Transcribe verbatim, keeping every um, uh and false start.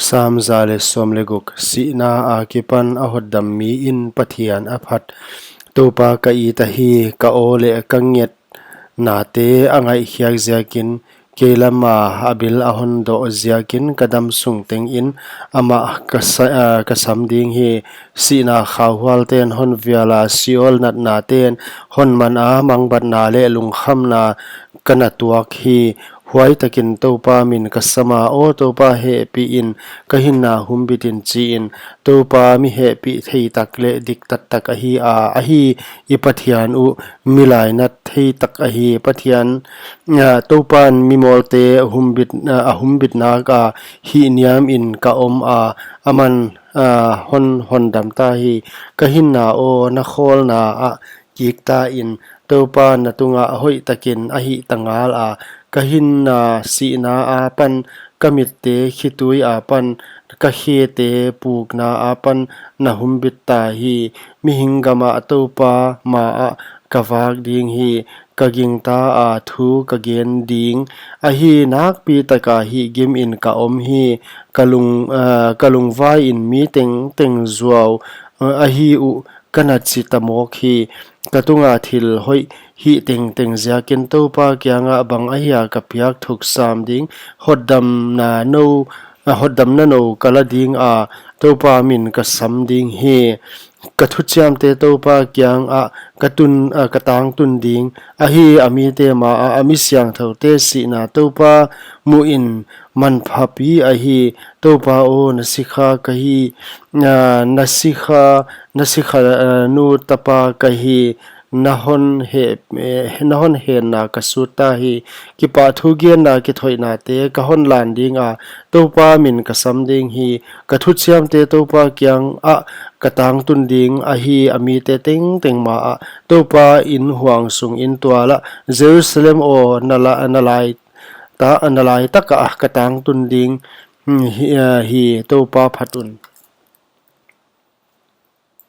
Sam za leh sawm leh guk. Sihna akipan a hotdam miin Pathian a phat. Toupa, ka it ahi, ka aw leh ka ngetnate a ngaihkhiak ziakin, kei lama a bil a hon doh ziakin ka dam sung tengin amah ka sa-, ah, ka sam ding hi. Sihna khauhualten hon viala, Sheol natnaten hon mana, mangbatna leh lungkhamna ka na tuak hi. Huai takin Toupa min ka sama, aw Toupa, hehpihin, ka hinna humbitin, chiin. Toupa mi hehpih theitak leh diktattak ahi a, ahi i Pathian uh mi lainat theitak ahi. Pathian, ah, Toupan mimawlte humbit, ah, a humbit naka, hihniamin ka om a, aman, ah, hon hondam ta hi. Ka hinna aw, na khawlna ah kikta in, Toupa na tunga hoihtakin a hihta ngala. Ka hinna sihna apan, ka mitte khitui apan, ka khete pukna apan na humbit ta hi. Mihing gama Toupa maa ka vak ding hi. Ka gingta a, thu ka gen ding ahi. Nakpitaka hihgimin ka om hi. Ka lung, ah, ka lungvaiin mi tengteng zuau, ah, ahi uh ka na chi ta mawk hi. Ka tunga thil hoih hih tengteng ziakin Toupa kianga bang ahia ka piak thuk sam ding? Hotdamna nou, ah, hotdamna nou ka la dinga, Toupa min ka sam ding hi. Ka thuchiamte Toupa kiangah ka tun, ah, ka tangtun ding ahi. A mite maa a mi siangthoute sihna Toupa muhin manphapi ahi. Toupa aw, na sikha ka hi, ah, na sikha, na sikha, ah, nu tapa ka hi. Na hon he, eh, na hon henna ka sut ta hi. Kipahthugenna kithoihnate ka hon lan dinga, Toupa min ka sam ding hi. Ka thuchiamte Toupa kiangah ka tangtun ding ahi. A mite tengteng maa, Toupa in huang sungin tuala, Jerusalem aw, na la-, na lai ta, na laitaka ka tangtun ding, hmm, hi, ah, hi. Toupa phat un.